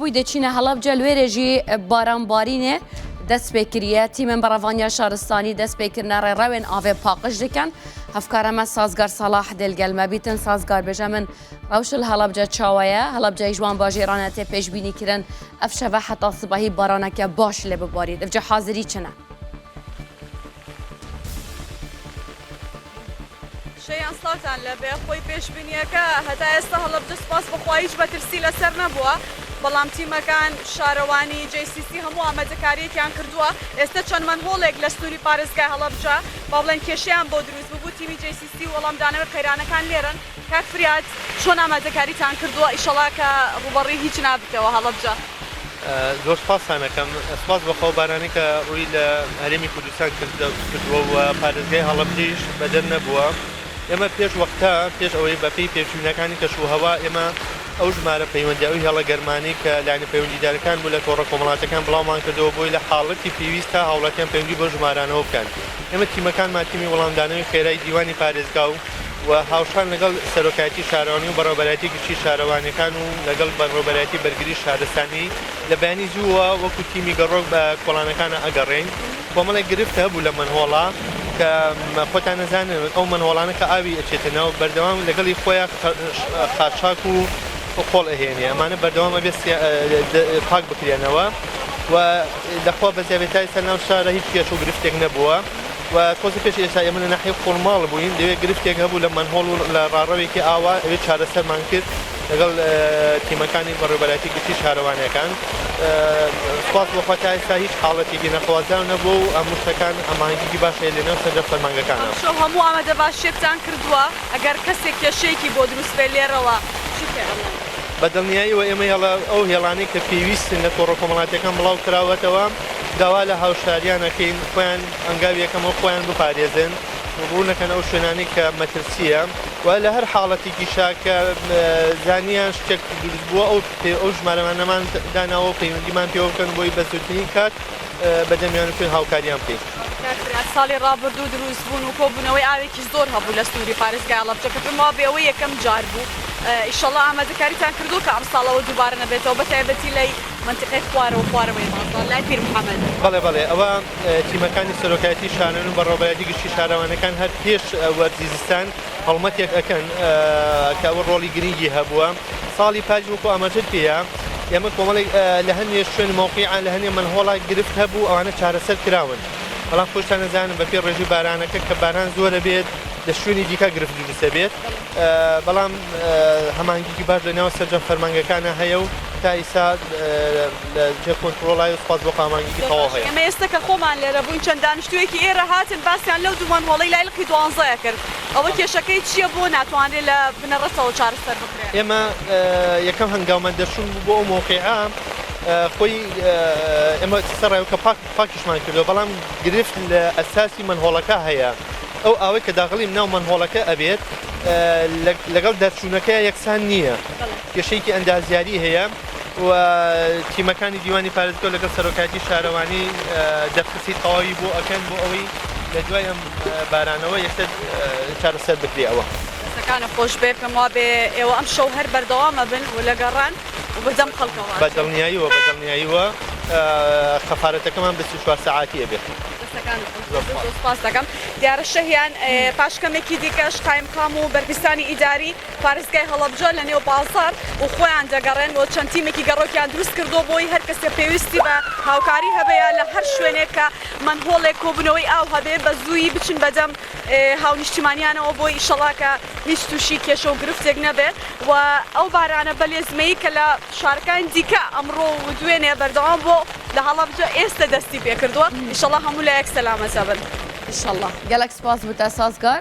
بووی دەچینە هەڵەبجە لوێرێ ژی باران بارینێ دەست پێ کریە تیمێن بەڕەڤانیا شارستانی دەست پێ کردنە ڕێڕەوێن ئاڤێ پاقژ دکەن هەفکارە مە سازگار سەڵاح دێل گەل مە بیتن سازگار بێژە من ڕەوشل هەڵەبجە چاوەیە هەڵەبجەیش وان باژێرانە تێ پێشبینی کرن ئەف شەڤە حەتا سبەهی بارانەکە باش لێ بباریت ئەفجە حازری چنە؟ شەیان سڵاوتان لێبێ خۆی پێشبینیەکە هەتا ئێستا هەڵەبجە سوپاس بۆ خوا هیچ مەترسی لەسەر نەبووە بەڵام تیمەکان شارەوانی JCC هەموو ئامادەکاریەکیان کردووە ئێستا چەند مەنهۆڵێک لە سنووری پارێزگای هەڵەبجە با بڵێن کێشەیان بۆ دروست ببوو تیمی JCC وەڵامدانەوەی قەیرانەکان لێرەن کاک فریاد چۆن ئامادەکاریتان کردووە ئیشەڵا کە ڕووبەڕی هیچ نابتەوە هەڵەبجە؟ زۆر سوپاستان ئەکەم. سوپاس بۆ خوا بارانەی کە ڕووی لە هەرێمی کوردستان کردووە و پارێزگای هەڵەبجەیش بەدەر نەبووە. ئێمە پێش وەختە، پێش ئەوەی بەپێی پێشبینەکانی کەشوهەوا ئێمە ئەو ژمارە پەیوەندی ئەو هێڵە گەرمانەی کە لایەنە پەیوەندیدارەکان بوو لە تۆڕە کۆمەڵاتەکان بڵاومان کردەوە بۆی لە حاڵەتی پێویستا هاوڵاتیان پەیوەندی بەو ژمارانەوە بکەن. ئێمە تیمەکانمان تیمی وەڵامدانەوەی خێرای دیوانی پارێزگا و و هاوشان لەگەڵ سەرۆکایەتی شارەوانی و بەڕێوەبەرایەتی گشتی شارەوانیەکان و لەگەڵ بەڕێوەبەرایەتی بەرگری شارستانی لە بەیانی زووەوە وەکو تیمی گەڕۆک بە کۆڵانەکانا ئەگەڕێین کۆمەڵێک گرفت هەبوو لە مەنهۆڵا کە خۆتان ئەزانن ئەو مەنهۆڵانە کە ئاوی ئەچێتە ناو بەردەوام لەگەڵی خۆیان خاشاک و خۆڵ ئەهێنێ ئەمانە بەردەوام ئەبێ پاک بکرێنەوە و لەخوا بەزیابێت تا ئێستا ناو شارە هیچ کێشە و گرفتێک نەبووە. و تۆزێ پێش ئێستا ئێمە لە ناحیەی خورماڵ بووین لەوێ گرفتێک هەبوو لە مەنهۆڵ و لە ڕاڕەوێکی ئاوا ئەوێ چارەسەرمان کرد لەگەڵ تیمەکانی بەڕێوەبەرایەتی گشتی شارەوانیەکان سوپاس بۆ خوا تا ئێستا هیچ حاڵەتێکی نەخوازراو نەبووە و هەموو شتەکان هەماهەنگیی باش هەیە لەنێو سەرجەم فەرمانگەکانا. ئەمشەو هەموو ئامادەباشیەکتان کردووە ئەگەر کەسێک کێشەیەکی بۆ دروست بێت لێرەوە چی پێ ئەڵێن؟ بە دڵنیاییەوە ئێمە هێڵە ئەو هێڵانەی کە پێویستن لە تۆڕە کۆمەڵاتیەکان بڵاو کراوەتەوە داوا لە هاوشاریان ئەکەین خۆیان هەنگاوی یەکەمەوە خۆیان بپارێزن و ڕوو نەکەن ئەو شوێنانەی کە مەترسییە و لە هەر حاڵەتێکیشا کە زانیان شتێک دروست بووە ئەو ئەو ژمارەمانەمان داناوە و پەیوەندیمان پێوە بکەن بۆی بە زووترین کات بە دەمیان بچین هاوکاریان بکەین. کاک فرات ساڵی ڕابردوو دروست بوون و کۆبوونەوەی ئاوێکی زۆر هەبوو لە سنووری پارێزگای هەڵەبجە کە پێم وابێ ئەوە یەکەم جار بوو ئیشەڵا ئامادەکاریتان کردووە کە ئەمساڵ ئەوە دووبارە نەبێتەوە بە تایبەتی لای مەنتیقەی خوارەوە خوارەوەی بازاڕ لای پیر محەمەد. بەڵێ بەڵێ ئەوە تیمەکانی سەرۆکایەتی شارەوانی و بەڕێوەبەرایەتی گشتی شارەوانیەکان هەر پێش وەرزی زستان هەڵمەتێک ئەکەن کە ئەوە ڕۆڵی گرنگی هەبووە ساڵی پاریش وەکو ئاماژەت پێیە ئێمە کۆمەڵێک لە هەندێ شوێن مەوقیعە لە هەندێ مەنهۆڵا گرفت هەبوو ئەوانە چارەسەر کراون بەڵام خۆشتان ئەزانن بەپێی ڕێژەی بارانەکە کە باران زۆرە بێت لە شوێنی دیکە گرفت دروست دەبێت بەڵام هەماهەنگیی باش لە ناو سەرجەم فەرمانگەکانە هەیە و تا ئیستا لە ژێر کۆنترۆڵای و سوپاس بۆ خوا هەماهەنگیی تەواو هەیە. ئێمە ئێستا کە خۆمان لێرە بووین چەند دانیشتوویەکی ئێرە هاتن باسیان لەو دوو مەنهۆڵەی لای لقی دوانزەیە کرد، ئەوە کێشەکەی چییە بۆ ناتوانرێ لە بنەڕەتەوە چارەسەر بکرێ؟ ئێمە یەکەم هەنگاومان دەرچوون بوو بۆ ئەو مەوقیعە خۆی ئێمە سەرڕای کە پاک پاکیشمان کردووە بەڵام گرفت لە ئەساسی مەنهۆڵەکە هەیە ئەو ئاوەی کە داخڵی ناو مەنهۆڵەکە ئەبێت لەگەڵ دەرچوونەکەیا یەکسان نییە کێشەیەکی ئەندازیاری هەیە و تیمەکانی دیوانی پارێزگا لەگەڵ سەرۆکایەتی شارەوانی دەرخستی تەواوی بۆ ئەکەن بۆ ئەوەی لە دوای ئەم بارانەوە یەکسەر چارەسەر بکرێ ئەوە. دەستەکانت خۆش بێ پێم وابێ ئێوە ئەمشەو هەر بەردەوام ئەبن و لە گەڕان و بەدەم خەڵکەوە بە دڵنیاییەوە بە دڵنیاییەوە خەفارەتەکەمان 24 سەعاتی ئەبێت. دەستەکانت خۆش بێت زۆر زۆر سوپاست دەکەم. دیارە شەهیان پاش کەمێکی دیکەش قایمقام و بەرپرسانی ئیداری پارێزگای هەڵەبجە لە نێو بازاڕ و خۆیان دەگەڕێن و چەند تیمێکی گەڕۆکیان دروست کردووە بۆی هەر کەسێ پێویستی بە هاوکاری هەبێ یا لە هەر شوێنێک کە مەنهۆڵێک کۆبوونەوەی ئاو هەبێ بە زوویی بچن بەدەم هاونیشتیمانیانەوە بۆی ئیشەڵا کە هیچ تووشی کێشە و گرفتێک نەبێت و ئەو بارانە بەلێزمەیی کە لە شارەکانی دیکە ئەمڕۆ و دوێنێ بەردەوام بووە لە هەڵەبجە ئێستە دەستی پێکردووە ئیشەڵا هەموو لایەک سەلامەت ئەبن. ئیشەڵا. گەلەک سپاس بوو تا سازگار.